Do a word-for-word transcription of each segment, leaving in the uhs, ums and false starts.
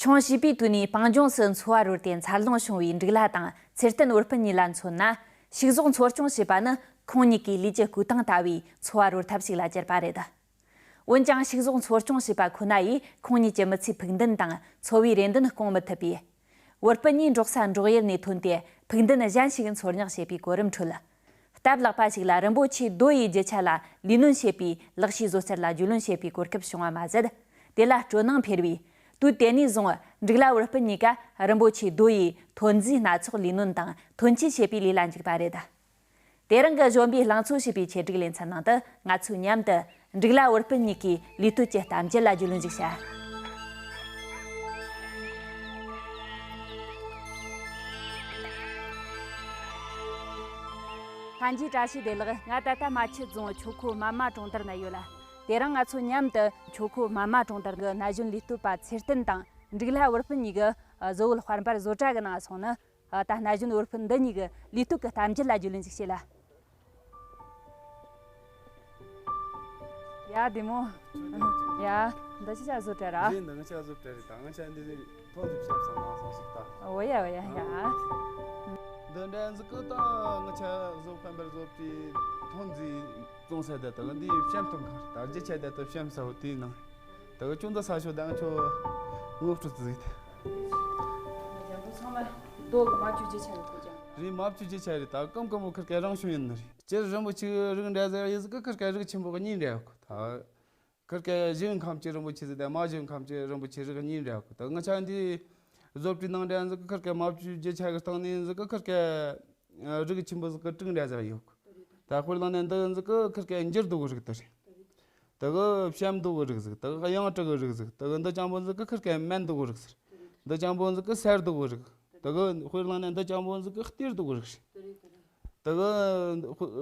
ཁོང་བྱིས་པའི་དུས་ནས་པང་ལྗོངས་སུ་འཚོ་བ་རོལ་ཏེ་འཚར་ལོངས་བྱུང་བའི་འབྲུག་ལྷ་དང་ཚེ་བརྟན་བུ་སྤུན་གཉིས་ལ་མཚོན་ན། ཕྱུགས་ཟོག་འཚོ་སྐྱོང་བྱེད་པ་ནི་ཁོང་གཉིས་ཀྱི་ལུས་ཀྱི་སྐུ་ཐང་ལྟ་བུའི་འཚོ་བ་རོལ་ཐབས་ཤིག་ལ་གྱུར་པ་རེད། འོན་ཀྱང་ཕྱུགས་ཟོག་འཚོ་སྐྱོང་བྱེད་པ་ཁོ་ན་ཡིས་ཁོང་གཉིས་ཀྱི་མི་ཚེའི་ཕུགས་འདུན་དང་འཚོ་བའི་རེ་འདུན་སྐོང་མི་ཐུབ་པས། བུ་སྤུན་གཉིས་འབྲོག་ས་འབྲོག་ཡུལ་ནས་ཐོན་ཏེ་ཕུགས་འདུན་གཞན་ཞིག་འཚོལ་སྙེག་བྱེད་པའི་གོ་རིམ་ཁྲོད། སྟབས་ལེགས་པ་ཞིག་ལ་རིན་པོ་ཆེ་རྡོ་ཡི་རྒྱུ་ཆ་ལ་ལས་སྣོན་བྱེད་པའི་ལག་ཤེས་བཟོ་རྩལ་ལ་རྒྱུས་ལོན་བྱེད་པའི་གོ་སྐབས་བྱུང་བ་མ་ཟད། དེ་ལ་སྤྲོ་སྣང་འཕེལ་བས། དུས་དེ་ནས་བཟུང་འབྲུག་ལྷ་བུ་སྤུན་གཉིས་ཀ་རིན་པོ་ཆེ་རྡོ་ཡི་ཐོན་རྫས་སྣ་ཚོགས་ལས་སྣོན་དང་ཐོན་སྐྱེད་བྱེད་པའི་ལས་ལ་འཇུག་པ་རེད། དེ་རིང་གི་གཞོན་པའི་ལང་ཚོ་ཞེས་པའི་ཆེད་སྒྲིག་ལེ་ཚན་ནང་དུ་ང་ཚོས་མཉམ་དུ་འབྲུག་ལྷ་བུ་སྤུན་གཉིས་ཀྱི་ལས་གཏོད་ཀྱི་གཏམ་རྒྱུད་ལ་རྒྱུས་ལོན་ཞིག་བྱ། ལྷན་རྒྱས་བཀྲ་ཤིས་བདེ་ལེགས། ང་ད་ལྟ་རྨ་ཆུ་རྫོང་ཆོས་འཁོར་མ་མ་གྲོང་རྡལ་ན་ཡོད་ལ། དེ་རིང་ང་ཚོ་མཉམ་དུ་ཆོས་འཁོར་མ་མ་གྲོང་རྡལ་གྱི་ན་གཞོན་ལས་གཏོད་པ་ཚེ་བརྟན་དང་འབྲུག་ལྷ་བུ་སྤུན་གཉིས་ཀྱི་བཟོ་བོ་དཔལ་འབར་བཟོ་གྲྭ་གི་ནང་སོང་ནི། ད་ན་གཞོན་བུ་སྤུན་འདི་གཉིས་ཀྱི་ལས་གཏོད་ཀྱི་གཏམ་རྒྱུད་ལ་རྒྱུས་ལོན་ཞིག་བྱེད་ལ། ཡ་བདེ་མོ། ཡ། འདི་ཅི་ཆ་བཟོ་གྲྭ་ར། རེད། འདི་ང་ཆ་བཟོ་གྲྭ་རེད། ད་ང་ཆ་འདི་ཐོན་འདི་བཤམས་སང་ང་སང་ཞིག་ད། འོ་ཡ་འོ་ཡ་ཡ། འདི་འདྲ་ཟིག་གི་ད་ང་ཆ་བཟོ་དཔལ་འབར་བཟོ་པའི་ཐོན་རྫས་བཙོང་ས་དེ་དག་འདི་བཤམས་ཐུབ་ག་ད་རྒྱུ་ཆ་དེ་དག་བཤམས་ས་འོ་དེའི་ནང་། ད་གི་ཅུང་ད་ས་ཆོ་ད་ང་ཆོ་ངོ་སྤྲོད་ཟིག་ད། ཡང་ཚང་མ་རྡོ་གི་མ་བཅུ་རྒྱུ་ཆ་ཡོད་གོ་ཀྱང་། རེད། མ་བཅུ་རྒྱུ་ཆ་རེད། ད་སྐམ་སྐམ་པོ་ཁིར་ཀའི་རང་བྱུང་ཡིན་ནི་རེད། སྤྱིར་རིན་པོ་ཆེ་རིགས་འདྲ་ཟེར་ཡིན་ཟིག་གི་ཁིར་ཀའི་རིགས་ཆེན་པོ་གི་གཉིས་འདྲ་ཡོད་གོ། ད་ཁིར་ཀའི་ཞིང་ཁམས་ཀྱི་རིན་པོ་ཆེ་ཟིག་དང་མ་ཞིང་ཁམས་ཀྱི་རིན་པོ་ཆེ་རིགས་གཉིས་འདྲ་ཡོད་གོ། ད་ང་ཆ་འདི་བཟོ་པའི་ནང་འདྲ་ཡིན་ཟིག་གི་ཁིར་ཀའི་མ་བཅུ་རྒྱུ་ཆ་གི་སྟེང་ནས་ཡིན་ཟིག་གི་ཁིར་ཀའི་རིགས་ཆེན་པོ་ཟིག་གི་དྲུག་འདྲ་ཟིག་ཡོད་གོ། ད་དཔེར་བླངས་ནས་འདི་ཡིན་ཟིག་གི་ཁིར་ཀའི་འགྱུར་རྡོ་གི་རིགས་དེ་རེད། དེ་གི་བཤམས་རྡོ་གི་རིགས་ཟིག་དེ་གི་གཡང་གྲི་གི་རིགས་ཟིག་དེ་གི་འདི་ཅང་པོ་ཟིག་གི་ཁིར་ཀའི་མན་རྡོ་གི་རིགས་ཟེར། འདི་ཅང་པོ་ཟིག་གི་སེར་རྡོ་གི་རིགས། དེ་གི་དཔེར་བླངས་ནས་འདི་ཅང་པོ་ཟིག་གི་གཏེར་རྡོ་གི་རིགས་རེད། དེ་གི་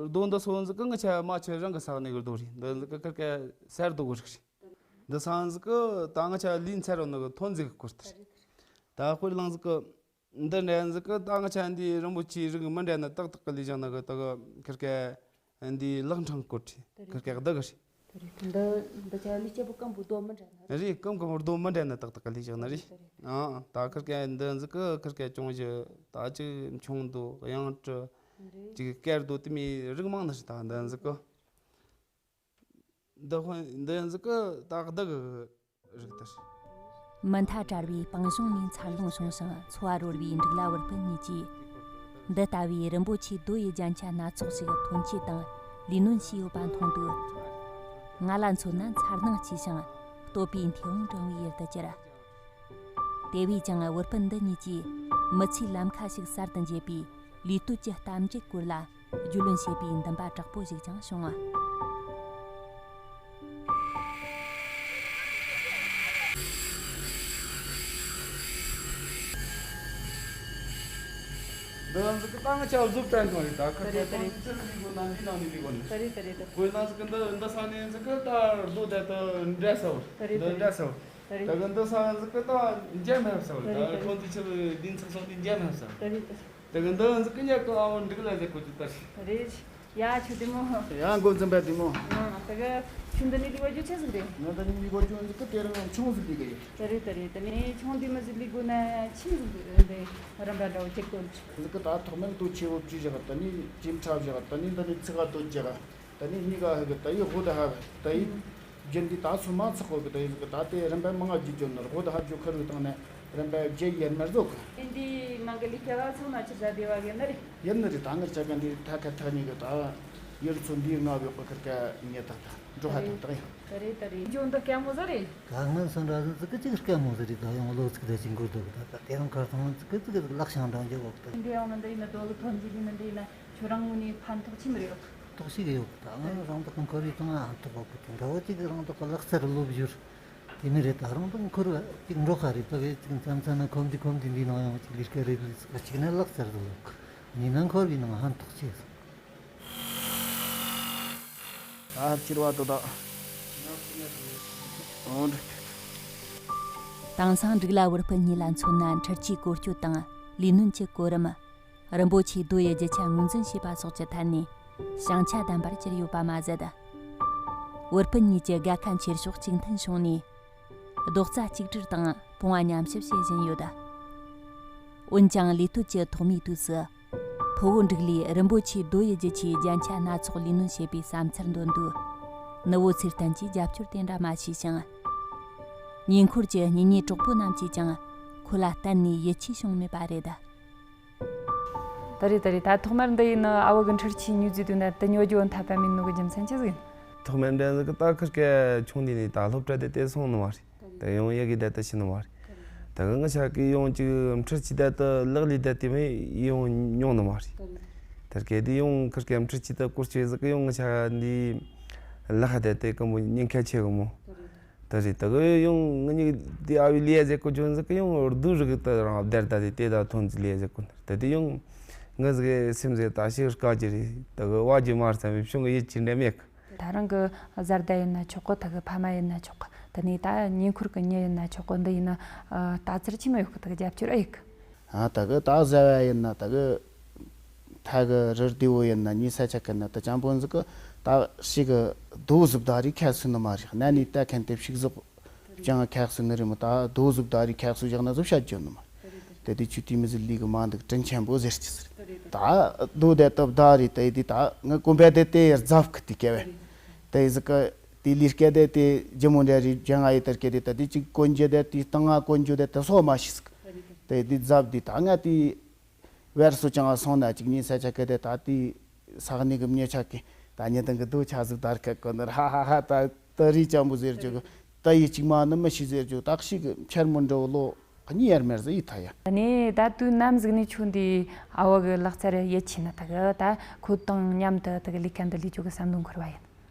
རྡོ་འདི་སོ་ཟིག་གི་ང་ཆ་རྨ་ཆུ་རང་གི་ས་གནས་གི་རྡོ་རེད། འདི་ཟིག་གི་ཁིར་ཀའི་སེར་རྡོ་གི་རིགས་རེད། འདི་ས་ཟིག་གི་ད་ང་ཆ་ལས་འཚར་ཡོང་ནི་གི་ཐོན་རྫས་གི་སྐོར་དེ་རེད། ད་དཔེར་བླངས་ཟིག་གི་འདི་འདྲ་ཡིན་ཟིག་གི་ད་ང་ཆ་འདི་རིན་པོ་ཆེའི་རིགས་མི་འདྲ་ན་ཏག་ཏག་གི་ལས་བཞག་ནི་གི་དེ་གི་ཁིར་ཀའི་འདི་ལག་འཕྲང་སྐོར་ཁྲི་དེ་རེད། ཁིར་ཀའི་བདག་གི་རེད། དེ་རེད། འདི་འདི་ཆ་ལས་སྐྱེ་བོ་སྐམ་པོ་རྡོ་མི་འདྲ་ན་རེད། རེད། སྐམ་སྐམ་རྡོ་མི་འདྲ་ན་ཏག་ཏག་གི་ལས་བཞག་ནི་རེད། དེ་རེད། ཨང་། ད་ཁིར་ཀའི་འདི་ཟིག་གི་ཁིར་ཀའི་ཅུང་ཞིག་ད་ཅིག་མཆོང་རྡོ་གཡང་གྲི་རེད། ཅིག་སྐེར་རྡོ་དེ་མོའི་རིགས་མང་ནི་རེད། ད་འདི་ཟིག་གི་འདི་ཧོན་འདི་ཡང་ཟིག་གི་ད་བདག་གི་རིགས་དེ་རེད། མུ་མཐའ་བྲལ་བའི་སྤང་གཤོང་ནས་འཚར་ལོངས་བྱུང་ཞིང་འཚོ་བ་རོལ་བའི་འབྲུག་ལྷ་བུ་སྤུན་གཉིས་ཀྱིས། འདི་ལྟ་བུའི་རིན་པོ་ཆེའི་རྡོ་ཡི་རྒྱན་ཆ་སྣ་ཚོགས་ཤིག་ཐོན་སྐྱེད་དང་ལས་སྣོན་བྱས་ཡོད་པ་མཐོང་དུས། ང་ལ་མཚོན་ན་འཚར་སྣང་སྐྱེས་ཤིང་བསྟོད་པའི་མཐེ་བོང་བསྒྲེང་བའི་ཡུལ་དུ་གྱུར། དེ་བས་ཀྱང་བུ་སྤུན་འདི་གཉིས་ཀྱིས་མི་ཚེའི་ལམ་ཁ་ཞིག་གསར་དུ་འབྱེད་པའི་ལས་གཏོད་ཀྱི་གཏམ་རྒྱུད་སྐོར་ལ་རྒྱུས་ལོན་བྱེད་པའི་འདུན་པ་དྲག་པོ་ཞིག་ཀྱང་བྱུང་བ། འདི་ཟིག་གི་ད་ང་ཆ་བཟོ་སྤྲད་གང་རེད། ད་ཁ་ཁ་ཁོང་ཚོ་ལས་དགོས་ན་འདི་ནང་ནས་ལས་དགོས་ནི། དེ་རེད་དེ་རེད་དེ། དཔེར་ན་ཟིག་གི་འདི་འདི་ས་ནས་ཟིག་གི་ད་རྡོ་དེ་ད་འདྲ་ས་བར། དེ་རེད་འདི་དེ་འདྲ་ས་བར། རེད། ད་གི་འདི་ས་ཟིག་གི་ད་འཇམ་ཧབ་ས་བར། རེད། ད་ཁོང་ཚོ་ཆུ་ལི་འདི་ཚགས་སོང་འདི་འཇམ་ཧབ་ས་བར། རེད། ད་གི་འདི་ཟིག་གི་ཉག་གི་ཨ་བོ་འགྲིག་ལ་ཟེར་གོ་ཅི་ད་ཤི། རེད། ཡ་ཆུ་བདེ་མོ། ཡ་འགོ་འཛིན་པ་བདེ་མོ། ཨ་ད་གི་ཆུ་འདི་ནི་ལི་བ་རྒྱུ་ཆེ་ཟིག་རེད། ང་ད་ནི་ལི་བ་རྒྱུ་ཟིག་གི་དེ་རིང་ཆུང་ཟིག་ལི་གི་ཡོད། ད་རེད་ད་རེད། ད་ནི་ཆུང་འདི་མ་ཟིག་ལི་དགོས་ན་ཆིམ་ཟིག་འདི་རམ་པ་འདྲ་བོ་ཅིག་དགོས། ཟིག་གི་ད་ཐོག་མར་རྡོ་ཆེ་བོ་བཅུ་བཞག་ད་ནི་ཅིམ་ཁྲ་བཞག་ད་ནི་ད་ནི་ཚི་ག་རྡོ་བཞག་ད་ནི་གཉིས་ཀ་ཧ་གི་ད་ཡི་ཧོ་ད་ཧ་ད་ཡི། རྒྱུན་འདི་ད་སོ་མ་ཚགས་གོ་གི་ད་ཡི་ཟིག་གི་ད་དེ་རིམ་པ་མང་ང་རྒྱུ་རྒྱུ་ནོར་ཧོ་ད་ཧ་རྒྱུ་ཁ་རུ་བཏང་ནས་རིམ་པ་རྒྱུ་ཡར་མར་བཟོ་གི། ཨེ་འདི་མང་གི་ལི་ཁ་བ་ཚང་ན་ཆི་ཟ་དེ་བ་གི་ནི་རེད། ཡར་ནི་རེད། ད་ངར་ཆ་ག་འདི་ཐ་ཁ་ཐག་ཉིད་གི་ད་ཡུལ་ཚོ་འདིའི་ང་བའི་གོ་ཁར་ཀ་ཉེ་ཐག་ད་འགྲོ་ཧ་ཐག་ཐག་ཡིན། ད་རེད་ད་རེད། འཇོན་ད་སྐྱ་མོ་ཟ་རེད། ད་ངན་སོང་འདྲ་ཟིག་ཙི་གི་ཅིག་སྐྱ་མོ་ཟ་རེད། ད་ཡང་ལོ་ཚིགས་ད་ཅིག་འགོར་འདུག་ད་ད་དེ་རང་ཁར་སོང་ཙི་གི་ཙི་གི་ལག་ཤང་འདྲ་འཇོག་འོག་ད། འདི་ཡང་ནི་འདི་ཡིན་ན་དོ་ལི་ཐོན་ཅིག་ཡིན་ན་འདི་ཡིན་ན། ཁྱོད་རང་ངོས་ནས་ཕན་ཐོགས་ཆི་མི་རེད། ཐོགས་ཤིག་ཡོད་ད། ང་རང་ཐོག་འཁོར་བའི་ཐོག་ང་ཐོག་གོ་གི་འདྲ་བོ་ཅིག་རང་ཐོག་གི་ལག་རྩལ་སློབ་བཞུར་དེ་མི་རེད། ད་རང་ཐོག་འཁོར་བ་ཅིག་འགྲོ་ཁ་རེད། ད་བས་ཅིག་མཚམས་མཚམས་ན་ཁོམ་དུས་ཁོམ་དུས་འདི་ནང་ཡང་ཅིག་ལས་ཀ་རེད་ལས་ཀ་ཅིག་ན་ལག་རྩལ་སློབ་གི་ཉིན་ན་འཁོར་བའི་ནང་ཕན་ཐོགས་ཆེ་སོང་། ད་ཕྱིར་བ་དོ་ད། དེང་སང་འབྲུག་ལྷ་བུ་སྤུན་གཉིས་ལ་མཚོན་ན་འཕྲུལ་ཆས་བཀོལ་སྤྱོད་དང་ལས་སྣོན་གྱི་གོ་རིམ། རིན་པོ་ཆེའི་རྡོ་ཡི་རྒྱུ་ཆ་ངོས་འཛིན་བྱེད་པ་སོགས་ཀྱི་ཐད་ནས་བྱང་ཆ་ལྡན་པར་གྱུར་ཡོད་པ་མ་ཟད། བུ་སྤུན་གཉིས་ཀྱི་དགའ་ཁ་འཁྱེར་ཕྱོགས་གཅིག་མཐུན་བྱུང་ནས། རྡོག་རྩ་གཅིག་སྒྲིལ་དང་ གཏོང་བ་ཉམས་ཞིབ་བྱེད་བཞིན་ཡོད། འོན་ཀྱང་ལས་གཏོད་ཀྱི་ཐོག་མའི་དུས་སུ། ཕུ་བོ་འབྲུག་ལུས་རིན་པོ་ཆེའི་རྡོ་ཡི་རྒྱུ་ཆའི་རྒྱན་ཆ་སྣ་ཚོགས་ལས་སྣོན་བྱེད་པའི་བསམ་ཚུལ་འདོན་དུས། ནུ་བོ་ཚེ་བརྟན་གྱིས་རྒྱབ་སྐྱོར་དེ་འདྲ་མ་བྱས་ཤིང་། ཉེ་འཁོར་གྱི་གཉེན་ཉེ་གྲོགས་པོ་རྣམས་ཀྱིས་ཀྱང་ཁོ་ལ་གཏན་ནས་ཡིད་ཆེས་བྱུང་མེད་པ་རེད། ད་རེད་ད་རེད། ད་ཐོག་མར་འདི་ཡིན་ནི་ཨ་བོ་གི་འཕྲུལ་ཆས་ཉོས་རྫས་དུས་ན་དེ་ཉོ་རྒྱུ་འཐད་པ་མིན་ནོ་གི་རྒྱུ་མཚན་ཅི་ཟིག་ཡིན། ཐོག་མར་འདྲ་ཟིག་གི་ད་ཁིར་ཀ་ཆུང་དུས་ནས་ད་སློབ་གྲྭ་དེ་དེ་སོང་ནི་མ་རེད། ད་ཡང་ཡ་གི་དེ་ད་ཤི་ནི་མ་རེད། ད་གི་ང་ཆ་གི་ཡང་ཅིག་འཕྲུལ་ཆས་དེ་ད་ལག་ལས་དེ་དེ་མེད་ཡང་མྱོང་ནི་མ་རེད། ད་གི་དེ་ཡང་ཁིར་ཀ་འཕྲུལ་ཆས་ད་སྐོར་ཆོས་ཟིག་གི་ཡང་ང་ཆ་འདི་ལག་ཁ་དེ་དེ་གི་མོ་ཉེན་ཁ་ཆེ་གི་མོ། ད་རེད། ད་གི་ཡང་ང་གཉིས་དེ་ཨ་བི་ལས་ཟེར་གོ་ཅུང་ཟིག་གི་ཡང་རྡོ་རིག་ད་རང་བདར་ད་དེ་དེ་ད་ཐོན་ཟིག་ལས་ཟེར་གོ་ནི་ད་དེ་ཡང་ང་ཟིག་སེམས་ཟིག་ད་ཤི་དཀའ་གི་རེད། ད་གི་བ་རྒྱུ་མ་རེད་བསམ་པའི་བྱུང་གི་ཡིད་ཆེས་འདྲ་མེད་གི། ད་རང་གི་བཟའ་ཟླ་ཡིན་ན་ཆོག་གི། ད་གི་ཕ་མ་ཡིན་ན་ཆོག་གི། དེ་ནས་ད་ཉེ་འཁོར་གི་མྱི་ཡིན་ན་ཆོག་གི། འདི་ཡིན་ན་ལྟ་ཚུལ་ཆི་མོ་ཡོད་གི། ད་གི་རྒྱབ་སྐྱོར་ཨེ་ཡོད་གི། ཨ་ད་གི་ད་བཟའ་བ་ཡིན་ན་ད་གི་ཐ་གི་རི་རྡེ་བོ་ཡིན་ན་ཉི་ས་ཆ་གི་ན་ད་ཅང་པོ་ཟིག་གི་ད་ཞིག་གི་རྡོ་ཟིག་ད་རེ་ཁ་སུ་ནི་མ་རེད། ན་ནི་ད་ཁན་དེབ་ཞིག་ཟིག་ཅང་ཁག་སུ་ནི་རེད་མོ། ད་རྡོ་ཟུག་ད་རེ་ཁག་སུ་བཞག་ན་ཟུག་བཤད་རྒྱུ་ནི་མ་རེད། དེ་དུས་ཆུ་དུས་མི་ཟིག་ལུས་གི་མ་འདུག་དྲིན་ཆེན་པོ་ཟེར་གྱི་ཟེར། ད་རྡོ་དེ་སྟབས་ད་རེད། དེ་དུས་ད་ངི་གོམ་པ་དེ་དེ་ཡར་རྫབ་གི་དུས་སྐད་བས། དེ་ཟིག་གི་དེ་ལུས་སྐད་དེ་དེ་ཇི་མོ་འདྲ་རེད་ཅང་ཨ་ཡི་དར་སྐད་དེ་ད་དུས་གཅིག་གོན་རྒྱུ་དེ་དུས་སྟངས་ང་གོན་རྒྱུ་དེ་དེ་སོགས་མ་ཤེས་ཟིག། དེ་དུས་རྫབ་དུས་ད་ང་དུས། བར་སོ་ཅང་ཨ་སོང་ན་ཅིག་ཉིན་ས་ཆ་གི་དེ་ད་དེ་ས་གནས་གི་མྱི་ཆ་གི་ད་ཉི་དང་གི་རྡོ་ཆ་ཟིག་དར་ཁ་གོ་ནི་ར་ཧ་ཧ་ཧ། ད་ད་རི་ཅང་པོ་ཟེར་རྒྱུ་གི་ད་ཡི་གཅིག་མ་ནི་མི་ཤི་ཟེར་རྒྱུ་ད་ཤི་གི་འཆར་མོ་འགྲོ་ལོ་གཉིས་ཡར་མར་ཟིག་ཡི་ཐ་ཡ། ད་ནི་ད་དུས་ནམ་ཟིག་ནས་ཆུང་དུས་ཨ་བ་གི་ལག་རྩལ་ཡིད་ཆེས་ན་ད་གི་ད་ཁོ་དང་མཉམ་དུ་ད་གི་ལས་ཀ་འདི་ལས་རྒྱུ་གི་བསམ་བློ་འཁོར་བ་ཡིན།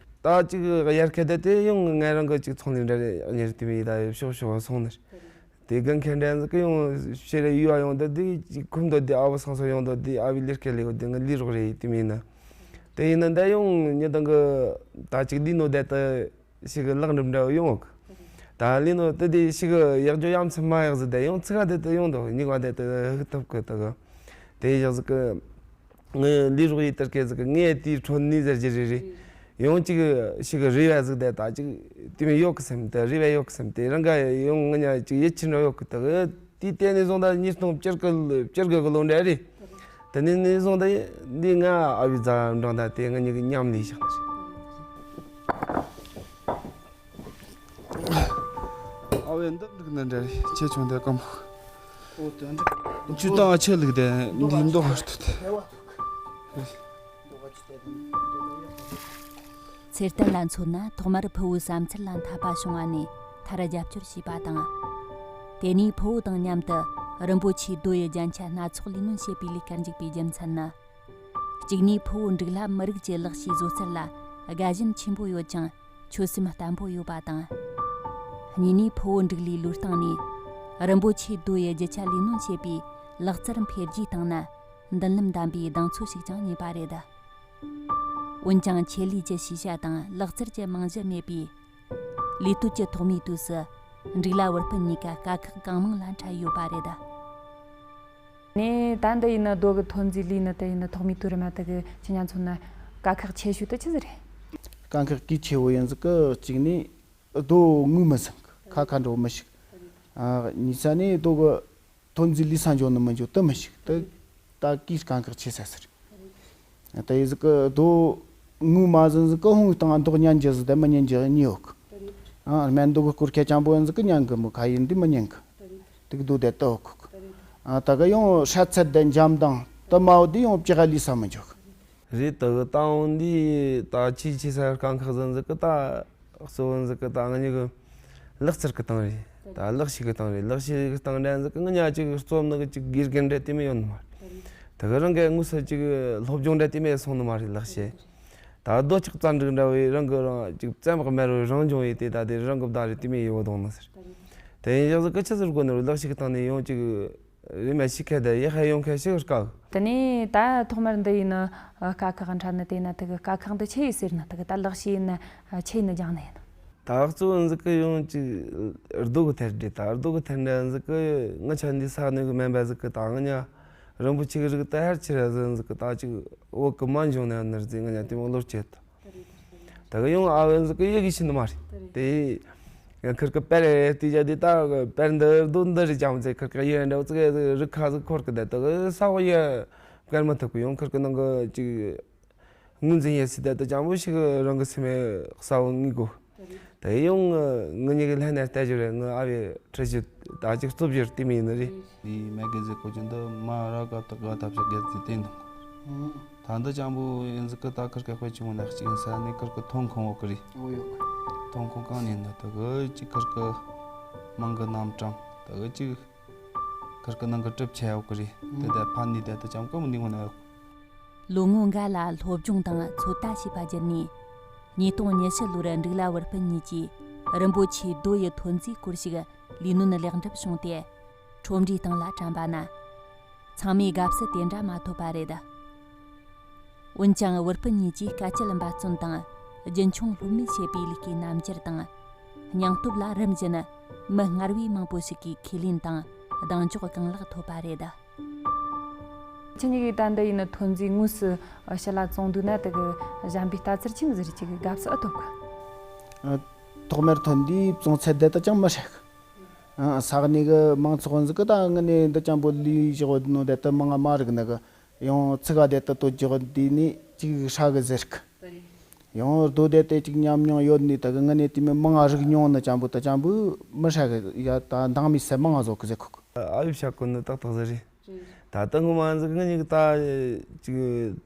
ད་ཅིག་དབྱར་ཁ་དེ་དེ་ཡང་ང་རང་གི་ཅིག་ཚོང་ལས་འདྲ་རེད་གཉེར་དུས་མི་ཡི་ད་ཕྱོགས་ཕྱོགས་སོང་ནི་རེད། དེ་རྒན་ཁེ་འདྲ་ཟིག་གི་ཡང་ཕྱིར་ཡུལ་བ་ཡོང་དུས་དེ་ཅིག་ཁུམ་དུ་དེ་ཨ་བུ་སང་སོ་ཡོང་དུས་དེ་ཨ་བི་ལི་སྐད་ལས་དེ་ང་ལི་རོགས་རེད་དེ་མིན་ན། དེ་ཡིན་ན་འདི་ཡང་ཉི་དང་གི་ད་ཅིག་ལི་ནོ་དེ་ད་ཞིག་གི་ལག་འགྲིམ་འདྲ་ཡོང་གི། ད་ལི་ནོ་དེ་དེ་ཞིག་གི་ཡག་ཇོ་ཡམ་ཚིམ་མ་ཡག་ཟིག་དེ་ཡང་ཚིག་ག་དེ་དེ་ཡོང་དུ་ཉིག་བ་དེ་དེ་ཧུག་ཐབ་གི་དེ་གི་དེ་ཡག་ཟིག་གི། ངའི་ལུས་རོགས་ཡིད་ལྟར་སྐད་ཟིག་གི་ངའི་དེའི་ཁྲོད་ནས་ཟེར་གྱི་རེད་རེད། ཡང་ཅིག་ཞིག་རེ་བ་ཟིག་དེ་ད་ཅིག་དེ་མི་ཡོད་གི་སེམས་དེ་རེ་བ་ཡོད་གི་སེམས་དེ་རང་ག་ཡང་ང་ཉ་ཅིག་ཡིད་ཆེས་འགྲོ་ཡོད་གི་དེ་དེའི་དེ་ནས་བཟུང་ད་ཉིས་སྟོང་བཅུ་དགུ་བཅུ་དགུ་གི་ལོ་འདྲ་རེད། དེ་ནས་ནས་བཟུང་ད་འདི་ང་ཨ་བའི་རྫ་འབྲང་ད་དེ་ང་གཉིས་ཀྱི་མཉམ་ལས་བཞག་ནི་རེད། ཨ་བས་འདི་འགྲིག་ནི་འདྲ་ཆེ་ཆུང་དེ་སྐམ་པོ། ཨོ་དོན་འགྲིག་ཇུས་དང་ཨ་ཆེ་ལུགས་དེ་འདི་མདོག་ཧར་ཐུག་དེ། ཚེ་བརྟན་ལ་མཚོན་ན་ཐོག་མར་ཕུ་བོའི་བསམ་ཚུལ་ལ་འཐད་པ་བྱུང་བ་ནས་མཐར་རྒྱབ་སྐྱོར་བྱས་པ་དང་། དེ་ནས་ཕུ་བོ་དང་མཉམ་དུ་རིན་པོ་ཆེའི་རྡོ་ཡི་རྒྱན་ཆ་སྣ་ཚོགས་ལས་སྣོན་བྱེད་པའི་ལས་ཀར་འཇུག་པའི་རྒྱུ་མཚན་ནི། གཅིག་ནས་ཕུ་བོ་འབྲུག་ལྷ་མི་རིགས་ཀྱི་ལག་ཤེས་བཟོ་རྩལ་ལ་དགའ་ཞེན་ཆེན་པོ་ཡོད་ཅིང་ཆོད་སེམས་བརྟན་པོ་ཡོད་པ་དང་། གཉིས་ནས་ཕུ་བོ་འབྲུག་ལྷའི་ལུས་སྟེང་ནས་རིན་པོ་ཆེའི་རྡོ་ཡི་རྒྱུ་ཆ་ལས་སྣོན་བྱེད་པའི་ལག་རྩལ་འཕེལ་རྒྱས་བཏང་ན་མདུན་ལམ་བདམས་པའི་གདེང་ཚོད་ཞིག་ཀྱང་རྙེད་པ་རེད། འོན་ཀྱང་ཆེད་ལས་ཀྱི་ཤེས་བྱ་དང་ལག་རྩལ་གྱི་རྨང་གཞི་མེད་པས། ལས་གཏོད་ཀྱི་ཐོག་མའི་དུས་སུ་འབྲུག་ལྷ་བུ་སྤུན་གཉིས་ཀ་དཀའ་ཁག་གང་མང་ལ་འཕྲད་ཡོད་པ་རེད། ནས་ད་འདི་ཡིན་ན་རྡོ་གི་ཐོན་རྫས་ལས་ནི་དེ་ཡིན་ན་ཐོག་མའི་དུས་རིམ་དེ་གི་ཁྱེད་ཉ་མཚོན་ན་དཀའ་ཁག་ཆེ་ཤོས་དེ་ཆི་ཟིག་རེད། དཀའ་ཁག་གི་ཆེ་བོ་ཡིན་ཟིག་གི་གཅིག་ནས་རྡོ་ངོས་མི་ཟིན་གི་ཁ་ཁ་འགྲོ་མི་ཤིག་ཨ་གཉིས་ས་ནས་རྡོ་གི་ཐོན་རྫས་ལས་ས་འཇོག་ནི་མི་འཇོག་དུ་མི་ཤིག་དུ་ད་གིས་དཀའ་ཁག་ཆེ་ས་ཟིག་རེད། དེ་ཡི་ཟིག་གི་རྡོ་ངོས་མ་ཟིན་ཟིག་གི་ཧོང་དང་མདོག་ཉན་རྒྱུ་ཟིག་དེ་མི་ཉན་རྒྱུ་གཉིས་ཡོད་གི། ཨ་སྨན་རྡོ་གི་སྐོར་ཁྱད་ཅང་པོ་ཡིན་ཟིག་གི་ཉན་གི་མོ་ཁ་ཡིན་འདི་མི་ཉན་གི། དུག་རྡོ་དེ་ལྟ་ཡོད་གི། ཨ་ད་གི་ཡང་སྲ་ཚད་དེ་འཇམ་དང་དུ་མ་བོ་དེ་ཡང་ལྕགས་ལས་ས་མི་འཇོག་གི། རེད་དུ་ད་འོང་འདི་ད་ཆེས་ཆེ་ས་དཀའ་ཁག་ཟིན་ཟིག་གི་ད། གཙོ་བོ་ཟིག་གི་ད་ང་གཉིས་གི་ལག་རྩལ་གི་སྟེང་རེད། ད་ལག་ཤེས་གི་སྟེང་རེད། ལག་ཤེས་གི་སྟེང་འདྲ་ཟིག་གི་ང་གཉིས་ཅིག་རྩོམ་ནི་གི་ཅིག་དགེ་རྒན་འདྲ་དེ་མི་ཡོང་ནི་མ་རེད། ད་གི་རང་གི་དངོས་སུ་ཅིག་སློབ་སྦྱོང་འདྲ་དེ་མི་སོང་ནི་མ་རེད། ལག་ཤེས་ད་རྡོ་ལྕགས་རྩ་འགྲིག་འདྲ་བའི་རང་གི་རང་ཅིག་རྩ་མག་དམར་བའི་རང་སྦྱོང་ཡིན་ཏེ་ད་དེ་རང་གི་བདག་རེད་དེ་མི་ཡོང་བ་དང་ནི་ཟེར། དེ་ཡིན་ཞག་ཟིག་གི་ཆི་ཟེར་དགོས་ནི་རེད། ལག་ཤེས་གི་སྟེང་ནས་ཡང་ཅིག་རེ་མ་ཤི་ཁ་ད་ཡ་ཧ་ཡོང་ཁ་ཤི་དཀའ། དེ་ནས་ད་ཐོག་མར་འདི་ཡིན་ན་དཀའ་ཁག་འཕྲད་ནི་དེ་ན་དེ་གི་དཀའ་ཁག་འདི་ཆི་ཡིན་ཟེར་ན་དེ་གི་ད་ལག་ཤེས་ཡིན་ན་ཆི་ཡིན་ན་སྦྱང་ནི་ཡིན། ད་གཙོ་བོ་ཟིག་གི་ཡང་ཅིག་རྡོ་གི་ཐད་རེད། ད་རྡོ་གི་ཐད་འདྲ་ཟིག་གི་ང་ཆ་འདི་ས་གནས་གི་སྨན་པ་ཟིག་གི་ད་ང་ཉ་རིན་པོ་ཆེ་གི་རིགས་ད་ཧར་ཆེ་ར་ཟིན་ཟིག་གི་ད་ཅིག་འོག་གི་མ་འབྱུང་ན་ནར་ཟིག་ང་ཉ་དེ་མོ་ལོར་ཆེད་དུ། ད་གི་ཡང་ཨ་བན་ཟིག་གི་ཡི་གེ་ཤེས་ནི་མ་རེད། དེ་ ཁིར་ཀི་པར་རེ་བལྟས་བྱས་དེ་ད་པར་འདི་རྡོ་འདི་རེད་ཅང་ཟེར། ཁིར་ཀི་ཡི་འདྲ་བོ་ཙི་གེ་རིག་ཁ་ཟིག་འཁོར་གི་བསྡད་དུ་ས་འོག་ཡི་བཀར་མི་ཐུབ་གི། ཡང་ཁིར་ཀི་ནང་གི་ཅིག་ངོས་འཛིན་ཡེ་སྲིད་བསྡད་དུ་ཅང་པོ་ཞིག་རང་གི་སེམས་གསལ་བོ་ངེས་དགོས། དེ་ཡང་ངུ་གཉིས་ཀྱི་ལྷན་ནས་བལྟ་རྒྱུ་རེད། ངུ་ཨ་བའི་ཁྲི་བཞི་ད་ཅིག་རྩུབ་རྒྱུར་དེ་མི་ཡིན་ནི་རེད། དེའི་མེ་གེ་ཟེ་ཀོ་ཅི་འདི་མ་ར་ག་ཏག་ག་ཐབས་ཤིག་གེ་ཟེ་དེ་འདུག་ད་འདི་ཅང་པོ་ཡིན་ཟིག་གི་ད་ཁིར་ཀ་དཔེ་ཆུང་ངུ་ནས་གཅིག་ཡིན་ས་ནས་ཁིར་ཀི་ཐོན་ཁུངས་འོག་གི་རེད། འོ་ཡོད་གི། ཐོན་ཁུངས་གང་ནས་འདི་དག་གི་གཅིག་ཁིར་ཀི་མིང་གི་རྣམ་གྲངས་དག་གི་གཅིག་ཁིར་ཀི་ནང་གི་གྲུབ་ཆ་འོག་གི་རེད། དེ་ད་ཕན་ནི་དེ་ད་ཅང་གི་མི་འདི་ངོ་ན་ཡོད། ལོ་ངོ་འགའ་ལ་སློབ་སྦྱོང་དང་ཚོད་ལྟ་བྱས་པ་བརྒྱུད་ནས། ཉིས་སྟོང་ཉི་ཤུ་ལོར་འབྲུག་ལྷ་བུ་སྤུན་གཉིས་ཀྱིས་རིན་པོ་ཆེའི་རྡོ་ཡི་ཐོན་རྫས་སྐོར་ཞིག་ལས་སྣོན་ལེགས་འགྲུབ་བྱུང་སྟེ། ཁྲོམ་རའི་སྟེང་ལ་བཀྲམ་པ་ན། ཚང་མས་དགའ་བསུ་དེ་འདྲ་མ་ཐོབ་པ་རེད། འོན་ཀྱང་བུ་སྤུན་གཉིས་ཀྱིས་དཀའ་སྤྱད་འབད་བརྩོན་དང་རྒྱུན་འཁྱོངས་ལྷོད་མེད་བྱས་པའི་ལས་ཀའི་རྣམ་འགྱུར་དང་། སྙིང་སྟོབས་ལ་རིམ་བཞིན་མི་སྔར་བས་མང་པོ་ཞིག་གིས་ཁས་ལེན་དང་གདེང་འཇོག་གང་ལེགས་ཐོབ་པ་རེད། ཁྱེད་གཉིས་ཀྱིས་ད་འདི་ཡིན་ན་ཐོན་རྫས་དངོས་སུ་ཕྱི་ལ་བཙོང་འདུག་ན་དེ་གི་གཞན་པའི་ལྟ་ཚུལ་ཆི་མོ་ཟིག་རེད། ཅིག་གི་དགའ་བསུ་ཨེ་ཐོབ་གི། ཐོག་མར་ཐོན་དུས་བཙོང་ཚད་དེ་ད་ཅང་མི་ཧྲག་ཨ། ས་གནས་གི་མང་ཚོགས་ཟིག་གི་ད་ངི་ནས་འདི་ཅང་པོ་ལུས་བཞག་ནོ་དེ་ད་མང་ང་མ་རིག་ནི་གི། ཡང་ཚིག་ག་དེ་ད་དོ་བཞག་དུས་ནས་ཅིག་ཧྲག་གི་ཟེར་གི། ཡང་རྡོ་དེ་ད་ཅིག་ཉམས་མྱོང་ཡོད་ནི་ད་གི་ངི་ནས་དེ་མི་མང་ང་རིག་མྱོང་ནི་ཅང་པོ་ད་ཅང་པོ་མི་ཧྲག་གི། ཡ་ད་འདང་མི་སེ་མང་ང་བཟོ་གི་ཟེར་གོ་གི། ཨ་ཡོད་བྱ་གོ་ནི་ཏག་ཏག་ཟིག་རེད། ད་ལྟ་ངོ་མ་ཟིག་ངི་ནས་ད་ཅིག་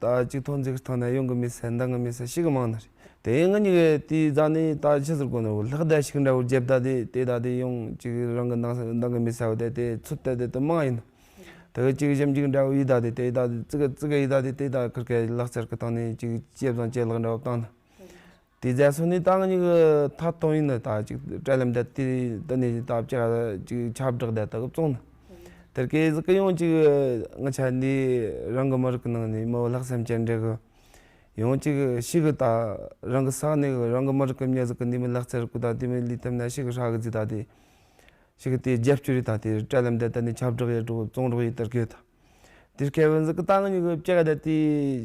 ད་ཅིག་ཐོན་རྫས་ཐོན་ན་ཡོང་གི་མི་སེ་འདང་གི་མི་སེ་ཞིག་གི་མང་ནི་རེད། དེ་ངི་ནས་དེའི་རྫ་ནས་ད་ཆི་ཟེར་གོ་ནི་ལྷག་ད་ཞིག་འདྲ་བོ་རྒྱབ་ད་དེ་དེ་ད་དེ་ཡང་ཅིག་རང་གི་འདང་འདང་གི་མི་སེ་བ་དེ་དེ་ཚུད་ད་དེ་ད་མང་ཡིན། དེ་གི་ཅིག་ཞིབ་འཇུག་འདྲ་བོ་ཡིན་ད་དེ་དེ་ད་ཙི་གི་ཙི་གི་ཡིན་ད་དེ་དེ་ད་ཁིར་ཀའི་ལག་རྩལ་གི་སྟེང་ནས་ཅིག་ཇེ་བཟང་ཇེ་ལེགས་འདྲ་བོ་བཏང་ནི། དེ་རྫ་སོ་ནས་ད་ངི་གི་ཐད་གཏོང་ཡིན་ནི་ད་ཅིག་དྲ་ལམ་དེ་དེ་དེ་ནས་ད་བཅར་ཅིག་ཁྱབ་བསྒྲགས་དེ་ད་གི་བཙོང་ནི། དེར་ཀའི་ཟིག་གི་ཡང་ཅིག་ང་ཆ་འདི་རང་གི་མི་རིགས་གི་ནང་ནས་མི་བོ་ལྷག་བསམ་ཅན་འདྲ་གི། ཡང་ཅིག་ཞིག་གི་ད་རང་གི་ས་གནས་གི་རང་གི་མི་རིགས་གི་མྱི་ཟིག་གི་འདི་མི་ལག་རྩལ་གི་ད་འདི་མི་ལུས་ཐུབ་ན་ཞིག་གི་ཧྲག་གི་ཟིག་ད་དེ། ཞིག་གི་དེ་རྒྱབ་སྐྱོར་ཡིན་ད་དེ་དྲ་ལམ་དེ་ད་ནི་ཁྱབ་བསྒྲགས་ཡེད་རོགས་བཙོང་རོགས་ཡེད་དེར་ཀའི་ད། དེར་ཀའི་བུན་ཟིག་གི་ད་ངི་གི་བཅག་ད་དེ་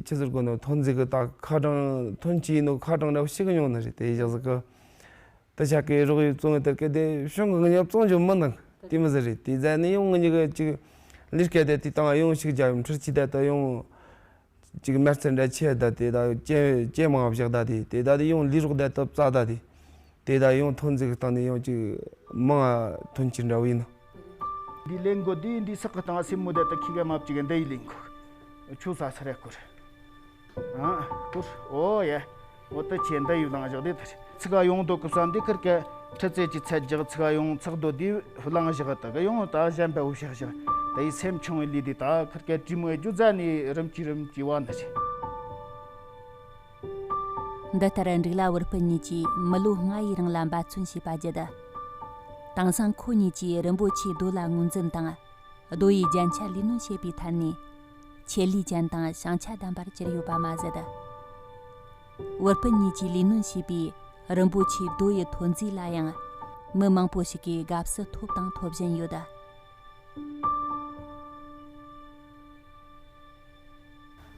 ཆི་ཟེར་གོ་ནོ་ཐོན་རྫས་གི་ད་ཁ་གྲངས་ཐོན་ཆེ་ཡིན་ནོ་ཁ་གྲངས་འདྲ་བོ་ཞིག་གི་ཡོང་ནི་རེད། དེ་ཡག་ཟིག་གི། ད་ཆ་གི་རོགས་ཡིས་བཙོང་ངེ་དེར་ཀའི་དེ་ཤོང་གི་ངི་ཉོ་བཙོང་རྒྱུ་མི་འདང་དེ་མི་ཟེར་རེད། དེ་ཟ་ནི་ཡང་ངི་གི་ཅིག་ལས་ཀའི་དེ་དེ་དང་ཡང་ཞིག་རྒྱ་ཡོང་ཁྲི་ཆི་ད་ད་ཡང་། ཅིག་མ་རྩ་འདྲ་ཆེ་ད་དེ་ད་ཅེ་ཅེ་མང་བཞག་ད་དེ་དེ་ད་དེ་ཡང་ལས་རོགས་ད་ད་བཙལ་ད་དེ་དེ་ད་ཡང་ཐོན་རྫས་གི་སྟེང་ནས་ཡང་ཅིག་མང་ཐོན་ཆེ་འདྲ་བོ་ཡིན་ནོ། འདི་ལེན་དགོས་དུས་འདི་སག་གི་སྟེང་སེན་མོ་དེ་ད་ཁི་ག་མ་བཅུག་གི་འདི་ཡི་ལེན་དགོས། ཆུ་ས་ས་རེ་སྐོར། ཨ་སྐོར་འོ་ཡ། འོ་ད་ཆེ་འདི་ཡི་ལང་བཞག་དེ་ད་རེད། ཚིག་ག་ཡོང་འདུག་གི་བསམ་དེ་ཁིར་ཀ་ཁྲི་ཚད་ཀྱི་ཚད་རྒྱག་ཚིག་ག་ཡོང་ཚག་རྡོ་དེ་བླང་བཞག་ད་གི་ཡོང་ད་གཞན་པ་འུ་ཤག་བཞག་ད་ཡི་སེམས་ཆུང་བའི་ལས་དེ་ད་ཁིར་ཀ་དྲི་མོ་རྒྱུ་རྫ་ནས་རིམ་གྱིས་རིམ་གྱིས་བ་འདི་ཆེ། འདི་ལྟར་འབྲུག་ལྷ་བུ་སྤུན་གཉིས་ཀྱིས་མི་ལོ་ལྔ་ཡི་རིང་ལ་འབད་བརྩོན་བྱས་པ་བརྒྱུད། དེང་སང་ཁོ་གཉིས་ཀྱིས་རིན་པོ་ཆེའི་རྡོ་ལ་ངོས་འཛིན་དང་། རྡོ་ཡི་རྒྱན་ཆ་ལས་སྣོན་བྱེད་པའི་ཐད་ནས། ཆེད་ལས་ཅན་དང་བྱང་ཆ་ལྡན་པར་གྱུར་ཡོད་པ་མ་ཟད། བུ་སྤུན་གཉིས་ཀྱིས་ལས་སྣོན་བྱས་པའི་རིན་པོ་ཆེའི་རྡོ་ཡི་ཐོན་རྫས་ལ་ཡང་། མི་མང་པོ་ཞིག་གིས་དགའ་བསུ་ཐོབ་དང་ཐོབ་བཞིན་ཡོད།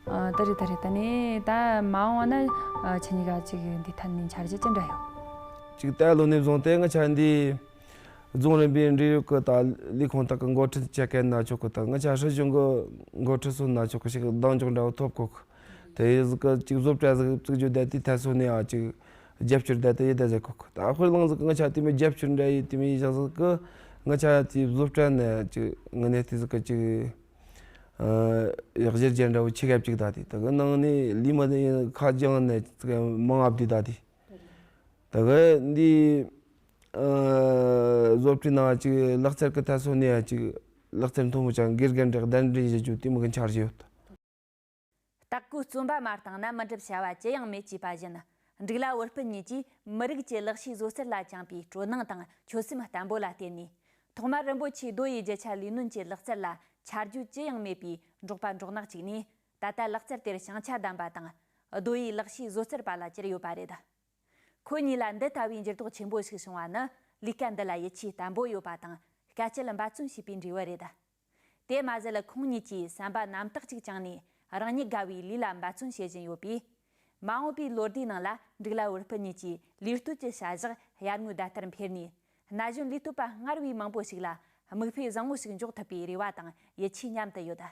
ཨ། ད་རེད་ད་རེད། ད་ནི་ད་མ་འོངས་པ་ན་ཨ་ཁྱེད་གཉིས་ཀ་ཅིག་འདི་ཐད་ནས་འཆར་གཞི་ཅི་འདྲ་ཡོད། ཅིག་ད་ལོ་ནས་བཟུང་སྟེ་ང་ཆ་འདི་རྫོང་རིམ་པའི་འབྲེལ་ཡོད་ཀྱི་ད་ལས་ཁུངས་དག་གི་འགོ་ཁྲིད་བྱེད་མཁན་ན་ཆོག་གི། ད་ང་ཆ་སྲིད་གཞུང་གི་འགོ་ཁྲིད་སོགས་ན་ཆོག་གི་ཞིག་གདེང་འཇོག་འདྲ་བོ་ཐོབ་གོ་གི། དེ་ཡི་ཟིག་གི་ཅིག་བཟོ་གྲྭ་ཟིག་བཙུགས་རྒྱུ་བསྡད་དེ་ཐད་སོ་ནས་ཨ་ཅིག་རྒྱབ་སྐྱོར་བསྡད་དེ་ཡི་བསྡད་ཟེར་གོ་གི། ད་དཔེ་བླངས་ཟིག་གི་ང་ཆ་དེ་མོ་རྒྱབ་སྐྱོར་འདྲ་ཡི་དེ་མོ་ཡི་ཞག་ཟིག་གི་ང་ཆ་དེ་བཟོ་གྲྭ་ནས་ཅིག་ངི་ནས་དེ་ཟིག་གི་ཅིག་ཨ། གཞི་རྒྱ་འདྲ་བོ་ཆེ་གབ་ཅིག་ད་དེ་དེ་གི་ནང་ནས་ལས་མི་དེ་ཁ་རྒྱང་ནས་ཅིག་མང་ཨབ་དེ་ད་དེ་དེ་གི་འདི་ཨ་བཟོ་གྲྭའི་ནང་ཅིག་ལག་རྩལ་གི་ཐད་སོ་ནས་ཅིག་ལག་རྩལ་མཐོ་མོ་ཅང་དགེ་རྒན་འདྲ་གདན་འདྲེན་བྱེད་རྒྱུ་དེ་མོ་གི་འཆར་གཞི་ཡོད། སྟག་གུ་བཙོན་པ་མ་བཏང་ན་མི་འགྲུབ་བྱ་བ་ཅི་ཡང་མེད་ཅེས་པ་བཞིན། འབྲུག་ལྷ་བུ་སྤུན་གཉིས་ཀྱིས་མི་རིགས་ཀྱི་ལག་ཤེས་བཟོ་རྩལ་ལ་བཅངས་པའི་སྤྲོ་སྣང་དང་ཆོད་སེམས་བརྟན་པོ་ལ་བརྟེན་ནས། ཐོག་མར་རིན་པོ་ཆེའི་རྡོ་ཡི་རྒྱུ་ཆ་ལས་སྣོན་གྱི་ལག་རྩལ་ལ་ཆ་རྒྱུས་ཅི་ཡང་མེད་པའི་འབྲོག་པ་འབྲོག་ནག་ཅིག་ནས། ད་ལྟ་ལག་རྩལ་དེར་བྱང་ཆ་ལྡན་པ་དང་། རྡོ་ཡི་ལག་ཤེས་བཟོ་རྩལ་པ་ལ་གྱུར་ཡོད་པ་རེད། ཁོ་གཉིས་ལ་འདི་ལྟ་བུའི་འགྱུར་ལྡོག་ཆེན་པོ་ཞིག་བྱུང་བ་ནི། ལས་ཀ་འདི་ལ་ཡིད་ཆེས་བརྟན་པོ་ཡོད་པ་དང་། དཀའ་སྤྱད་འབད་བརྩོན་བྱས་པའི་འབྲས་བུ་རེད། དེ་མ་ཟད། ཁོང་གཉིས་ཀྱིས་བསམ་པ་རྣམ་དག་ཅིག་བཅངས་ནས་རང་ཉིད་དགའ་བའི་ལས་ལ་འབད་བརྩོན་བྱེད་བཞིན་ཡོད་པས། མ་འོངས་པའི་ལོ་ཟླའི་ནང་ལ་འབྲུག་ལྷ་བུ་སྤུན་གཉིས་ཀྱི་ལས་གཏོད་ཀྱི་བྱ་གཞག་ཡར་ངོའི་ཟླ་ལྟར་འཕེལ་ནས། ན་གཞོན་ལས་གཏོད་པ་སྔར་བས་མང་པོ་ཞིག་ལ་མིག་དཔེ་བཟང་བོ་ཞིག་འཇོག་ཐུབ་པའི་རེ་བ་དང་ཡིད་ཆེས་མཉམ་དུ་ཡོད།